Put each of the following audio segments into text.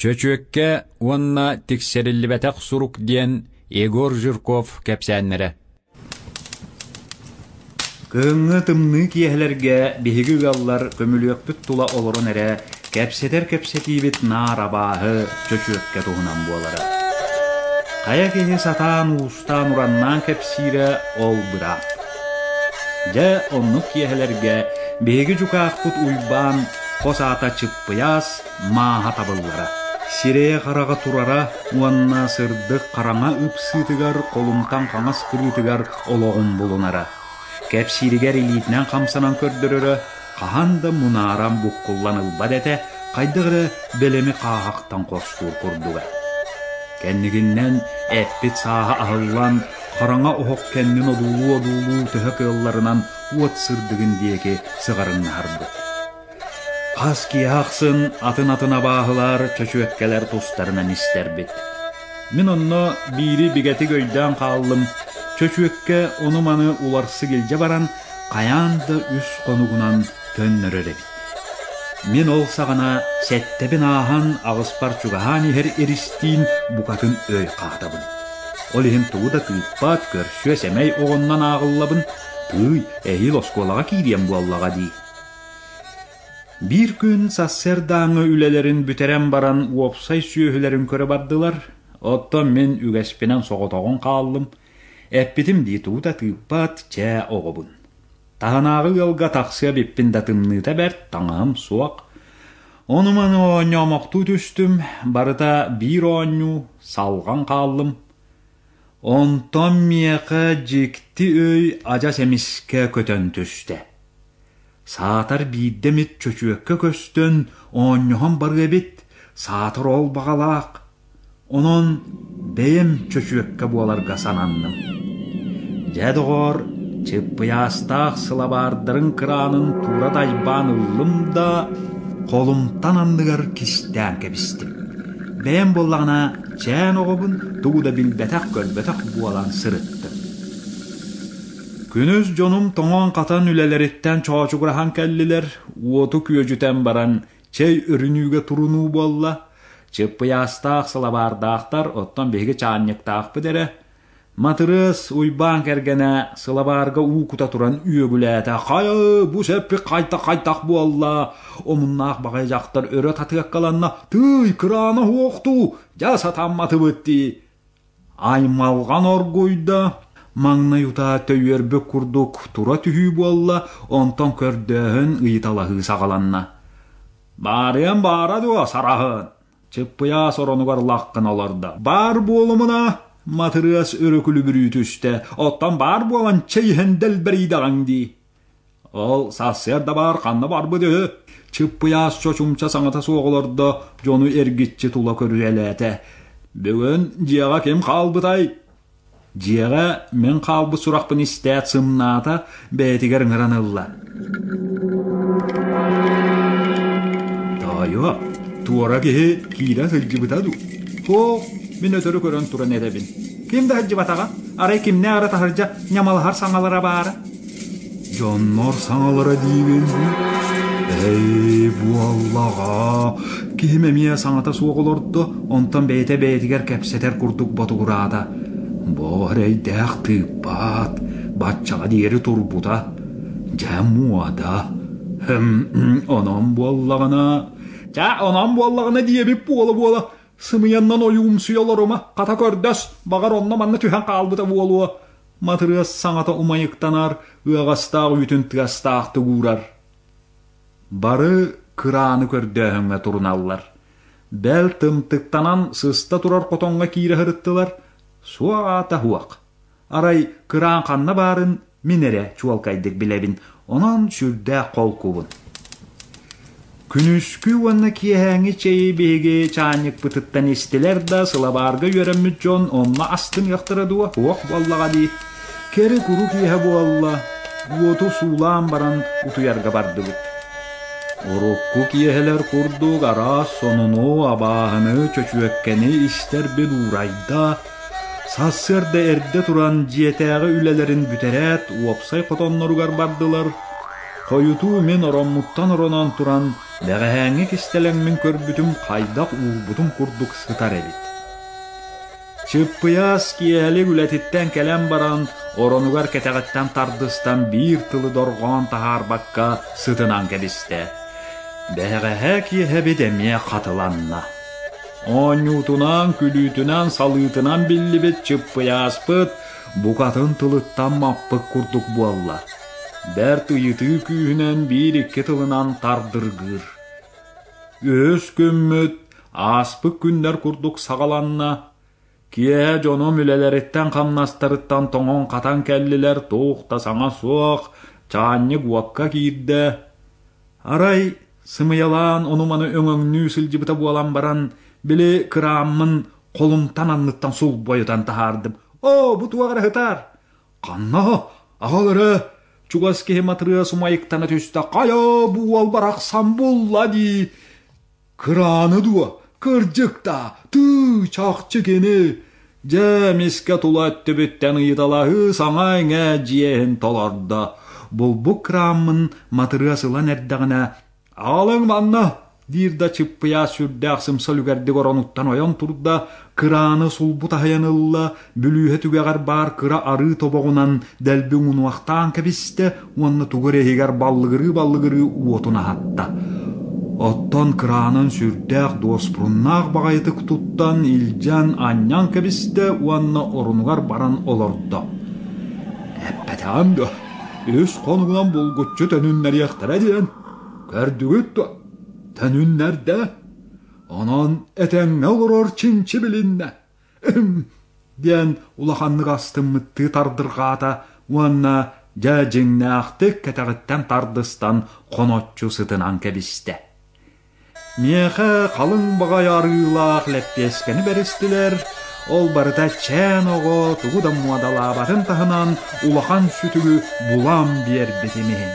Чөчүөккэ уонна тиксэриллибэтэх сурук диэн Егор Жирков кэпсээннэрэ. Кыһыҥҥы тымныы киэһэлэргэ биһиги ыаллар көмүлүөкпүт тула олорон эрэ кэпсэтэр кэпсэтиибит наар абааһы чөчүөккэ туһунан буолара. Хайа киһи сатаан уустаан-ураннаан кэпсиирэ ол быраап. Дьэ, оннук киэһэлэргэ биһиги дьукаахпыт Уйбаан хос аата Чыппыйаас мааһа табыллара. Сирэйэ-хараҕа турара уонна сырдык хараҥа ыпсыытыгар холумтан хаҥас кырыытыгар олоҕун булунара. Кэпсииригэр илиитинэн хамсанан көрдөрөрө, хаһан да мунааран буккуллан ылбат этэ, хайдах эрэ бэлэми хааһахтан хостуур курдуга. Кэннигинэн эппит сааһа аһыллан, хараҥа оһох кэннин одуулуу-одуулуу төһө кыалларынан уот сырдыгын диэки сыҕарыҥнаһарбыт. Хас киэһэ ахсын атын-атын абааһылар, чөчүөккэлэр тустарынан истэрбит. Мин онно биири бигэтик өйдөөн хааллым, чөчүөккэ ону-маны уларсык илдьэ баран, хайаан да үс хонугунан төннөрөр эбит. Мин ол саҕана сэттэбин ааһан аҕыспар чугаһаан иһэр эристиин букатын өй хаатабын. Ол иһин тугу да тыыппат, көрсүө-сэмэй оҕоннон ааҕыллабын, тыый, эһиил оскуолаҕа киириэм буоллаҕа дии. Биир күн сарсыардааҥҥы үлэлэрин бүтэрэн баран уопсай сүөһүлэрин көрө бардылар, оттон мин үгэспинэн соҕотоҕун хааллым, эппитим дии тугу да тыыппат, чээ оҕобун. Таһынааҕы ыалга тахсыа эбиппин да тымныыта бэрт, таҥаһым суох. Ону-маны оонньоомохтуу түстүм, барыта биир оонньуу, салҕан хааллым. Онтон миэхэ дьикти өй адьас эмискэ көтөн түстэ. Саатар биирдэ эмит чөчүөккэ көстөн оонньоһон барыа эбит, саатар ол баҕалаах. Онон бэйэм чөчүөккэ буоларга сананным. Дьэ, доҕоор, чыппыйаастаах сылабаардарын кыраанын туура тайбаан ыллым да, холумтан анныгар кистээн кэбистим. Бэйэм буоллаҕына чээн оҕобун тугу да билбэтэх-көрбөтөх буолан сырыттым. Күнүс дьонум тоҥон-хатан үлэлэриттэн чоочугураһан кэллилэр, уоту күөдьүтэн баран чэй өрүнүүгэ турунуу буолла. Чыппыйаастаах сылабаардаахтар, оттон биһиги чаанньыктаахпыт эрэ. Матырыас Уйбаан кэргэнэ сылабаарга уу кута туран үөгүлээтэ: «Хайа, бу сэппит хайдах-хайдах буолла?» Омуннаах баҕайы дьахтар өрө татыаккаланна: «Тыый, кыраана уохтуу, дьэ сатамматыбыт дии!» Аймалҕан оргуйда, маҥнай утаа төйүөрбүт курдук тура түһүү буолла, онтон көрдөөһүн, ыйыталаһыы саҕаланна. «Баарыан баара дуо, сараһын?» Чыппыйаас оронугар лаххын олордо. «Баар буолумуна!» Матырыас өрө күлүбүрүү түстэ. «Оттон баар буолан чэй иһэн дэлбэрийдэҕиҥ дии!» Ол сарсыарда баар ханна барбыт үһү? Чыппыйаас чочумча саҥата суох олордо, дьону эргиччи тула көрүөлээтэ. Бүгүн дьиэҕэ ким хаалбытай? Дьиэҕэ мин хаалбыт сурахпын истээт сымнаата, бэйэтигэр ыҥыран ылла. Тоойуо, туора киһи киирэ сылдьыбыта дуу? Суох, мин өтөрү көрөн туран эрэбин. Ким да сылдьыбатаҕа, арай кимнээх эрэ таһырдьа ньамалаһар саҥалара баара. Дьоннор саҥалара диибин Эй, буоллаҕа, киһим эмиэ саҥата суох олордо, онтон бэйэтэ бэйэтигэр кэпсэтэр курдук ботугураата. Бу эрэйдээх тыыппат, баччаҕа диэри турбута. Дьэ, муода. Онон буоллаҕына... Чэ, онон буоллаҕына диэбит буола-буола, сымыйаннан ойуумсуйа олорума, хата көрдөс, баҕар онно-манна түһэн хаалбыта буолуо. Матырыас саҥата умайыктанар, ыаҕастаах үүтүн тыастаахтык уурар. Бары кырааны көрдөөһүҥҥэ туруналлар. Бэл тымтыктанан сыста турар хотоҥҥо киирэ сырыттылар, суох аата суох. Арай кыраан ханна баарын мин эрэ чуолкайдык билэбин, онон сүрдээх холкубун. Күнүскү уонна киэһээҥҥи чэйи биһиги чаанньыкпытыттан истилэр да, сылабаарга үөрэммит дьон онно астыныахтара дуо, суох буоллаҕа дии. Кэри-куру киэһэ буолла, уоту суулаан баран утуйарга бардыбыт. Урукку киэһэлэр курдук араас сонуну, абааһыны, чөчүөккэни истэрбит уурайда, сарсыарда эрдэ туран дьиэтээҕи үлэлэрин бүтэрээт уопсай хотонноругар бардылар. Хойутуу мин ороммуттан оронон туран Бэҕэһээҥҥи кистэлэҥмин көрбүтүм хайдах уурбутум курдук сытар эбит. Чыппыйаас киэһэлик үлэтиттэн кэлэн баран, оронугар кэтэҕиттэн тардыстан биир тылы дорҕоон таһаарбакка сытынан кэбистэ. Бэҕэһээ киэһэбит эмиэ хатыланна. Оонньуутунан, күлүүтүнэн, салыытынан биллибит Чыппыйааспыт букатын тылыттан маппыт курдук буолла. Бэрт ыйытыы күүһүнэн биир-икки тылынан тардыргыыр. Үһүс күммүт ааспыт күннэр курдук саҕаланна. Киэһэ дьонум үлэлэриттэн-хамнастарыттан тоҥон-хатан кэллилэр, туох да саҥа суох, чаанньык уокка киирдэ. Арай сымыйалаан ону-маны өҥөҥнүү сылдьыбыта буолан баран, били кырааммын холумтан анныттан сулбойутан таһаардым. «Оо, бу туох эрэ сытар? Ханна? Аҕал эрэ!» Чугас киһи Матырыас умайыктана түстэ. «Хайа, бу уол барахсан булла дии!» Кырааны дуо? Кырдьык да, тыы, чахчы кини! Дьэ, эмискэ тула өттүбүттэн ыйыталаһыы саҥа-иҥэ дьиэһин толордо. Булбут кырааммын Матырыас ылан эрдэҕинэ, «Аҕалыҥ манна!» диир да Чыппыйаас сүрдээх сымса үлүгэрдик оронуттан ойон турда, кырааны сулбу таһыйан ылла, бүлүүһэ түгэҕэр баар кыра арыы тобоҕунан дэлби уҥунуохтаан кэбистэ уонна тугу эрэ иһигэр баллыгырыы-баллыгырыы уотун аһатта. Оттон кыраанын сүрдээх дуоспуруннаах баҕайытык туттан, илдьэн, анньан кэбистэ уонна орунугар баран олордо. Эппэтэҕим дуо, үс хонугунан булгуччу төнүннэриэхтэрэ диэн. Көрдүгүт дуо, төнүннэрдэ. Онон этэҥҥэ олорор чинчи билиннэ. диэн улаханнык астыммыттыы тардырҕаата уонна дьэ дьиҥнээхтик кэтэҕиттэн тардыстан хоноччу сытынан кэбистэ. Миэхэ халыҥ баҕайы арыылаах лэппиэскэни бэристилэр, ол барыта чээн оҕо тугу да муодалаабатын таһынан улахан сүтүгү булан биэрбитим иһин.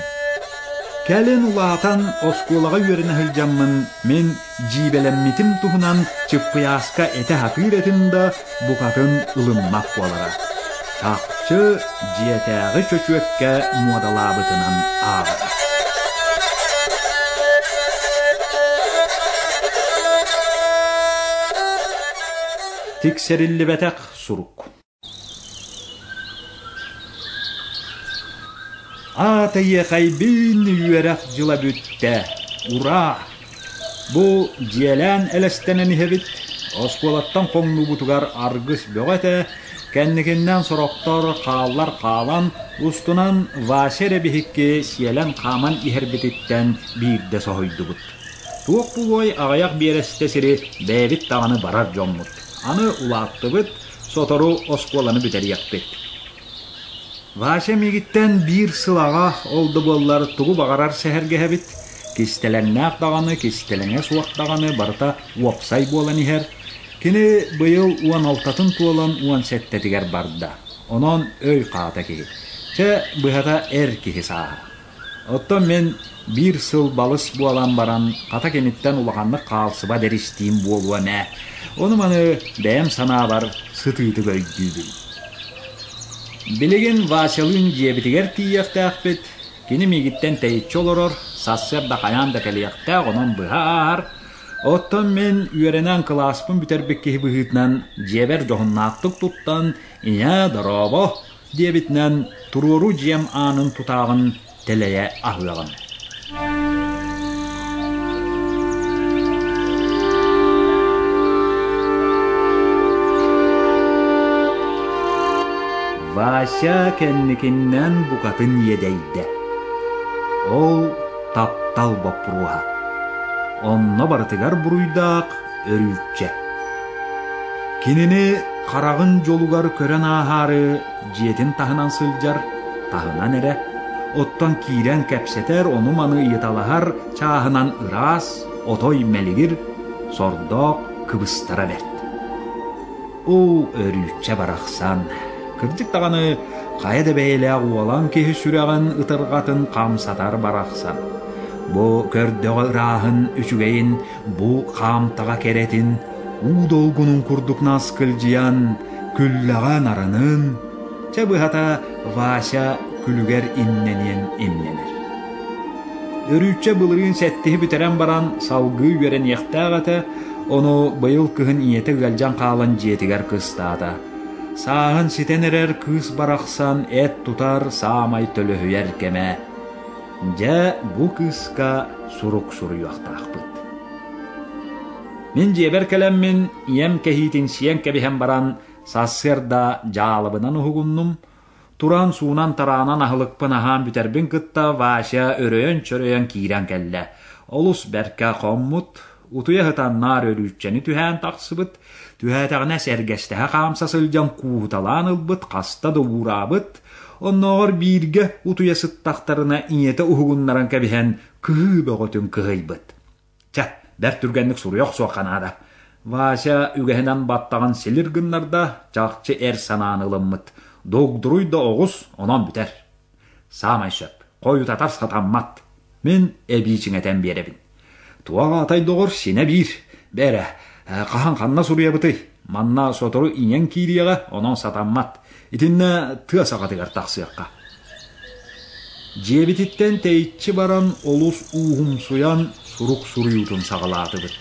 Кэлин улаатан оскуолаҕа үөрэнэ сылдьаммын мин дьиибэлэммитим туһунан Чыппыйааска этэ сатыыр этим да, букатын ылыммат буолара. Чахчы дьиэтээҕи чөчүөккэ муодалаабытынан ааҕара. Тиксэриллибэтэх сурук Аата эйиэхэйбин үөрэх дьыла бүттэ, ураа! Бу дьиэлээн элэстэнэн иһэбит, оскуолаттан хоҥнуубутугар аргыс бөҕө этэ, кэнникиннэн сорохтор хааллар хаалан, устунан Вася эрэ биһикки сиэлэн-хааман иһэрбититтэн биирдэ соһуйдубут. Туох буолуой аҕыйах биэрэстэ сири бэйэбит даҕаны барар дьоммут. Аны улааттыбыт, Сотору оскуоланы бүтэриэхпит. Вася миигиттэн биир сыл аҕа, ол да буоллар тугу баҕарар сэһэргэһэбит. Кистэлэҥнээх даҕаны, кистэлэҥэ суох даҕаны барыта уопсай буолан иһэр. Кини быйыл 16-ын туолан 17-тигэр барда. Онон өй хаата киһи. Чэ, быһата эр киһи сааһа. Оттон мин биир сыл балыс буолан баран, хата киниттэн улаханнык хаалсыбат эристиим буолуом ээ. Ону-маны бэйэм санаабар сытыытык өйдүүбүн. Билигин Васялыын дьиэбитигэр тиийиэхтээхпит. Кини миигиттэн тэйиччи олорор, сарсыарда хайаан да кэлиэхтээх, онон быһа ааһар. Оттон мин үөрэнэн кылааспын бүтэрбит киһи быһыытынан дьиэбэр дьоһуннаахтык туттан, «Ийээ, дорообо!» диэбитинэн туруору дьиэм аанын тутааҕын тэлэйэ аһыаҕым. Вася кэнникиннэн букатын иэдэйдэ. Ол таптал боппуруоһа. Онно барытыгар буруйдаах Өрүүччэ. Кинини хараҕын дьолугар көрөн ааһаары дьиэтин таһынан сылдьар, таһынан эрэ, оттон киирэн кэпсэтэр, ону-маны ыйыталаһар чааһынан ыраас, отой мэлигир, сордоох кыбыстара бэрт. Оо, Өрүүччэ барахсан, кырдьык даҕаны хайа да бэйэлээх уолан киһи сүрэҕин ытырҕатын хамсатар барахсан. Бу көрдөҕө ырааһын, үчүгэйин, бу хаамтаҕа кэрэтин, уу долгунун курдук наскылдьыйан, күллэҕэ нарынын, чэ быһата Вася күлүгэр имнэниэн имнэнэр. Өрүүччэ былырыын сэттиһи бүтэрэн баран салгыы үөрэниэхтээх этэ, ону быйыл кыһын ийэтэ ыалдьан хаалан дьиэтигэр кыстаата. Сааһын ситэн эрэр кыыс барахсан эт тутар саамай төлөһүйэр кэмэ. Дьэ, бу кыыска сурук суруйуохтаахпыт. Мин дьиэбэр кэлэммин ийэм кэһиитин сиэн кэбиһэн баран сарсыарда дьаалабынан уһугуннум, Туран суунан-тараанан аһылыкпын аһаан бүтэрбин кытта Вася өрөйөн-чөрөйөн киирэн кэллэ. Олус бэркэ хоммут, утуйа сытан наар өрүүччэни түһээн тахсыбыт, түһээтэҕинэ сэргэстэһэ хаамса сылдьан кууһуталаан ылбыт, хаста да уураабыт, оннооҕор бииргэ утуйа сыттахтарына ийэтэ уһугуннаран кэбиһэн кыһыы бөҕөтүн кыһыйбыт. Чэ, бэрт түргэнник суруйа охсуохха наада. Вася үгэһинэн баттаҕын силир гыннарда, чахчы эр санааны ылыммыт. Дугдуруй да оҕус, онон бүтэр. Саамай сөп. Хойутатар сатаммат. Мин эбии чиҥэтэн биэрэбин. Туох аатай доҕор синэ биир. Бээрэ, хаһан ханна суруйабытый? Манна сотору иҥэн киириэҕэ, онон сатаммат. Итиннэ тыа саҕатыгар тахсыахха. Дьиэбититтэн тэйиччи баран олус ууһумсуйан сурук суруйуутун саҕалаатыбыт.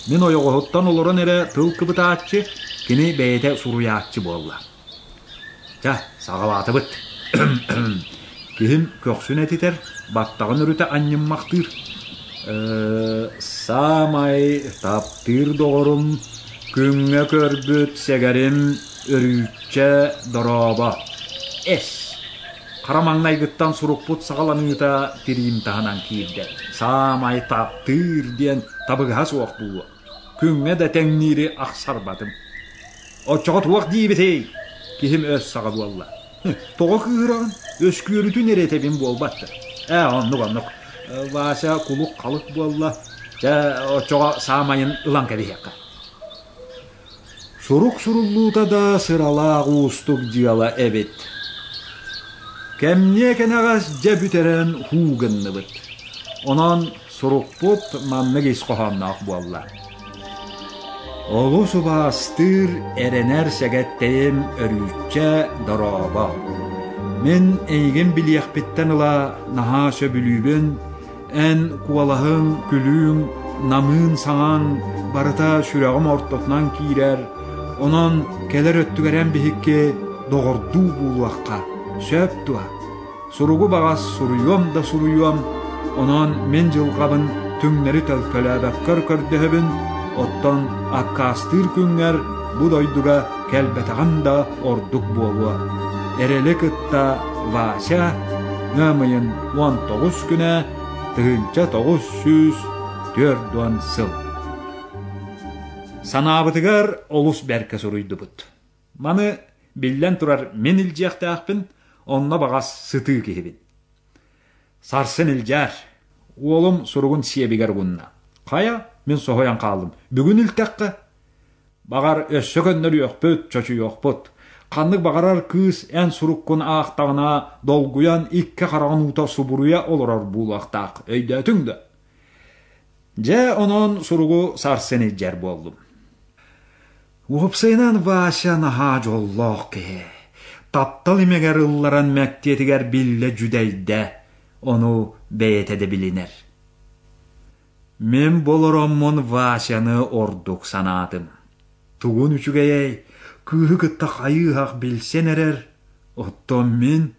Мин ойоҕоһуттан олорон эрэ тыл кыбытааччы, кини бэйэтэ суруйааччы буолла. Чэ, саҕалаатыбыт. Киһим көхсүн этитэр, баттаҕын өрүтэ анньыммахтыыр. Саамай таптыыр доҕорум, күҥҥэ көрбүт сэгэрим Өрүүччэ дорообо. Эс! Хара маҥнайгыттан сурукпут саҕаланыыта тириим таһынан киирдэ. Саамай таптыыр диэн табыгаһа суох буолуо. Күҥҥэ да тэҥниири ахсарбатым. Оччоҕо туох диибитий? Киһим өс саҕа буолла. Тоҕо кыыһыраҕын? Өскүөрүтүн эрэ этэбин буолбат да. Ээ, оннук-оннук. Вася кулук-халык буолла. Чэ, оччоҕо саамайын ылан кэбиһиэххэ. Сурук суруллуута да сыралаах уустук дьыала эбит. Кэмниэ кэнэҕэс дьэ бүтэрэн һуу гынныбыт. Онон сурукпут маннык ис хоһоонноох буолла. Олус убаастыыр, эрэнэр сэгэттэйим Өрүүччэ дорообо. Мин эйигин билиэхпиттэн ыла наһаа сөбүлүүбүн, эн куолаһыҥ, күлүүҥ, намыын саҥаҥ барыта сүрэҕим ортотунан киирэр, онон кэлэр өттүгэр эн биһикки доҕордуу буолуохха сөп дуо? Суругу баҕас суруйуом да суруйуом, онон мин дьылҕабын түҥнэри төлкөлөөбөккөр көрдөһөбүн, оттон аккаастыыр күҥҥэр бу дойдуга кэлбэтэҕим да ордук буолуо. Эрэли кытта Вася ыам ыйын 19 күнэ 1940 сыл. Санаабытыгар олус бэркэ суруйдубут. Маны, биллэн турар, мин илдьиэхтээхпин, онно баҕас сытыы киһибин. Сарсын илдьээр. Уолум суругун сиэбигэр угунна. Хайа, мин соһуйан хааллым. Бүгүн илтэххэ? Баҕар, өссө көннөрүөхпүт, чочуйуохпут. Ханнык баҕарар кыыс эн суруккун аахтаҕына, долгуйан икки хараҕын уута субуруйа олорор буолуохтаах. Өйдөөтүҥ да? Дьэ, онон суругу сарсын илдьэр буоллум. Уопсайынан Вася наһаа дьоллоох киһи. Таптал имэгэр ылларан мэктиэтигэр биллэ дьүдэйдэ, ону бэйэтэ да билинэр. Мин болороммун Васяны ордук санаатым. Тугун үчүгэйэй, кыыһы кытта хайыы-һах билсэн эрэр, оттон мин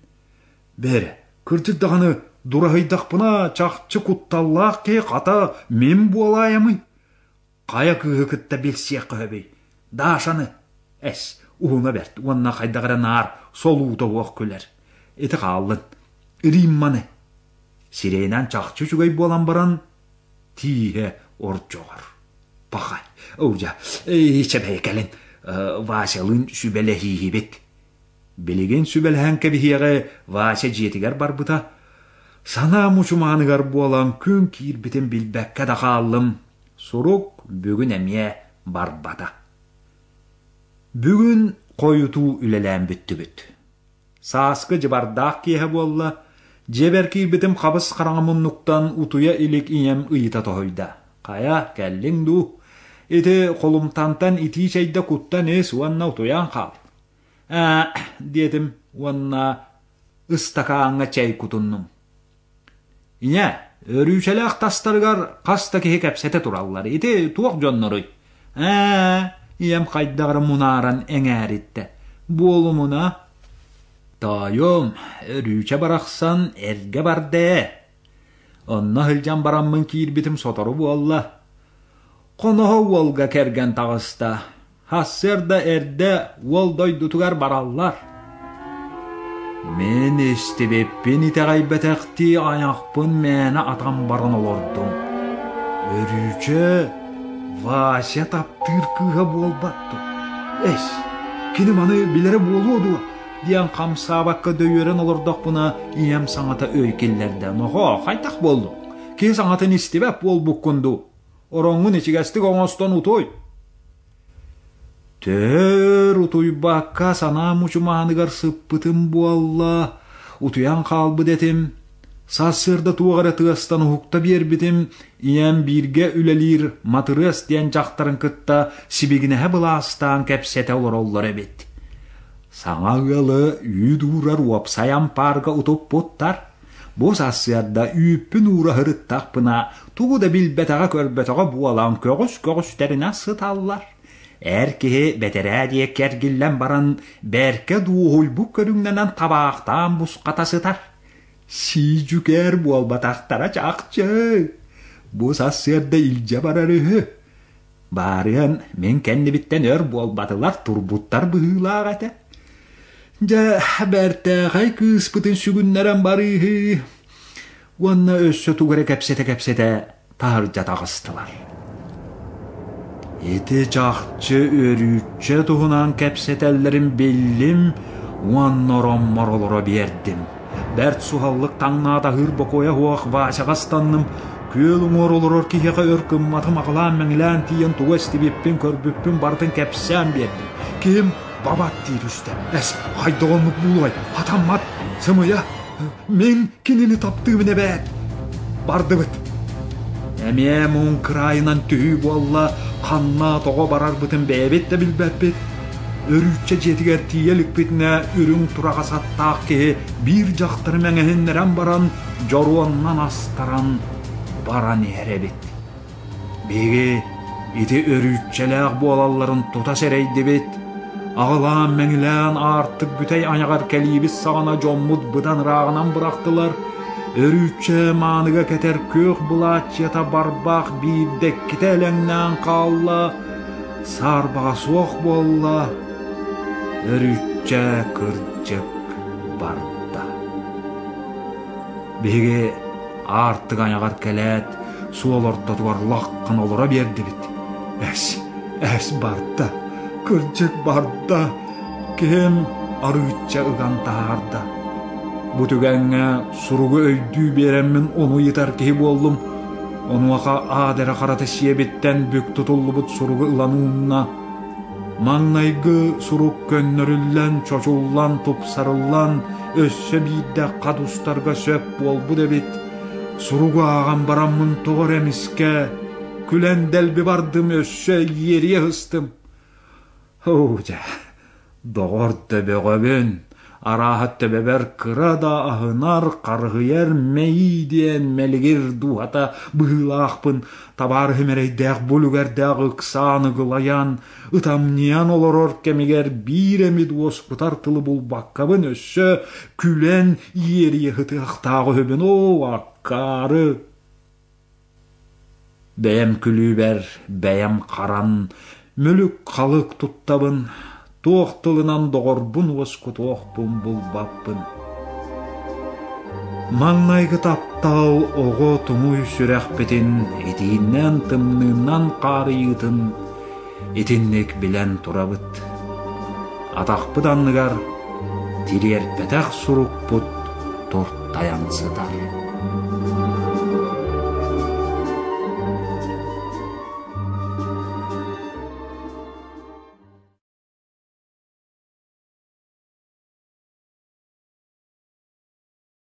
Бээрэ, кырдьык даҕаны дураһыйдахпына чахчы кутталлаах киһи хата мин буолаайамый? Хайа кыыһы кытта билсиэххэ сөбүй? Дашаны! Эс, уһуна бэрт уонна хайдах эрэ наар солуута уох күлэр. Ити хааллын. Римманы. Сирэйинэн чахчы үчүгэй буолан баран, тииһэ ордьоҕор. Пахай, ылдьа, чэбэйэ кэлин, Васялыын сүбэлэһииһибит. Билигин сүбэлэһэн кэбиһиэҕи Вася дьиэтигэр барбыта. Санаа мучумааныгар буолан күн киирбитин билбэккэ да хааллым. Сурук бүгүн эмиэ барбата. Бүгүн хойутуу үлэлээн бүттүбүт. Сааскы дьыбардаах киэһэ буолла, дьиэбэр киирбитим хабыс хараҥа муннуктан утуйа илик ийэм ыйыта тоһуйда. Хайа, кэллиҥ дуу? Ити холумтантан итии чэйдэ куттан ис уонна утуйан хаал. Ээ, диэтим уонна ыстакааҥҥа чэй кутуннум. Ийээ, Өрүүчэлээх тастарыгар хас да киһи кэпсэтэ тураллар. Ити туох дьонноруй? Ээ, ийэм хайдах эрэ мунааран эҥээриттэ. Буолумуна. Тоойуом, Өрүүчэ барахсан эргэ барда ээ. Онно сылдьан бараммын киирбитим сотору буолла. Хоноһо уолга кэргэн таҕыста. Сарсыарда эрдэ уол дойдутугар бараллар. Мин истибиппин итэҕэйбэтэхтии айахпын мээнэ атан баран олордум. Өрүүчэ Вася таптыыр кыыһа буолбат дуо? Эс, кини маны билэрэ буолуо дуо? диэн хамсаабакка дөйүөрэн олордохпуна ийэм саҥата өй киллэрдэ. Нохоо, хайдах буоллуҥ? Киһи саҥатын истибэт буолбуккун дуу? Ороҥҥун ичигэстик оҥостон утуй. Төр утуйбакка санаам мучумааныгар сыппытым буолла, утуйан хаалбыт этим. Сарсыарда туох эрэ тыастан уһукта биэрбитим, ийэм бииргэ үлэлиир Матырыас диэн дьахтарын кытта сибигинэһэ былаастаан кэпсэтэ олороллор эбит. Саҥа ыалы үүт уурар уопсай ампаарга утуппуттар. Бу сарсыарда үүппүн уура сырыттахпына, тугу да билбэтэҕэ-көрбөтөҕө буолан көҕүс-көҕүстэринэн сыталлар. Эр киһи бэтэрээ диэки эргиллэн баран, бэркэ дуоһуйбут көрүҥнэнэн табаахтаан бусхата сытар. Сии-дьүкээр буолбатахтара чахчы. Бу сарсыарда илдьэ барар үһү. Баарыан мин кэннибиттэн өр буолбатылар, турбуттар быһыылаах этэ. Дьэ, бэртээхэй кыыспытын сүгүннэрэн барыыһыы. Уонна өссө тугу эрэ кэпсэтэ-кэпсэтэ таһырдьа таҕыстылар. Ити чахчы өрүүччэ туһунан кэпсэтэллэрин биллим уонна ороммор олоро биэрдим. Бэрт суһаллык таҥнаатаһыыр бокуойа суох Васяҕа ыстанным, күөл уҥуор олорор киһиэхэ өр гымматым аҕылаан-мэҥилээн тиийэн тугу эстибиппин, көрбүппүн барытын кэпсээн биэрдим. Киһим бабат дии түстэ. Эс, хайдах оннук буолуой? Хатаммат, сымыйа, мин кинини таптыыбын эбээт. Бардыбыт. Эмиэ муҥ кыраайынан түһүү буолла, ханна тоҕо барарбытын бэйэбит да билбэппит. Өрүүччэ дьиэтигэр тиийэ иликпитинэ үрүҥ тураҕас аттаах киһи биир дьахтары мэҥэһиннэрэн баран дьоруоннан астаран баран иһэр эбит. Биһиги ити өрүүччэлээх буолалларын тута сэрэйдибит. Аҕылаан-мэҥилээн аартык бүтэй айаҕар кэлиибит саҕана дьоммут быдан ырааҕынан бырахтылар. Өрүүччэ мааныга кэтэр күөх былааччыйата барбах биирдэ иккитэ элэҥнээн хаалла. Саарбаҕа суох буолла, өрүччэ кырдьык барда. Биһиги аартык айаҕар кэлээт, суол ортотугар лаххан олоро биэрдибит. Эс, эс барда, кырдьык барда, киһим арыычча ыган таһаарда. Бу түгэҥҥэ суругу өйдүү биэрэммин ону ыйытар киһи буоллум. Онуоха аат эрэ харата сиэбиттэн бүк тутуллубут суругу ылан уунна. Маҥнайгы сурук көннөрүллэн, чочуллан, тупсарыллан, өссө биирдэ хат устарга сөп буолбут эбит. Суругу ааҕан бараммын тоҕо эрэ эмискэ күлэн дэлби бардым, өссө иэрийэ сыстым. Оо дьэ, Доҕор төбөҕөбүн, арааһа төбөбөр кыра да аһынар, харыһыйар мэйии диэн мэлигир дууһата быһыылаахпын, табаарыһым эрэйдээх бу үлүгэрдээх ыксаан ыгылайан, ытамньыйан олорор кэмигэр биир эмит уоскутар тылы булбаккабын өссө күлэн иэрийэ сытыахтаах үһүбүн, оо, акаары! Бэйэм күлүүбэр бэйэм харан, мүлүк-халык туттабын, туох тылынан доҕорбун уоскутуохпун булбаппын. Маҥнайгы таптал оҕо туҥуй сүрэхпитин итииннэн тымныынан хаарыйыытын итинник билэн турабыт. Атахпыт анныгар тириэрпэтэх сурукпут туртайан сытар.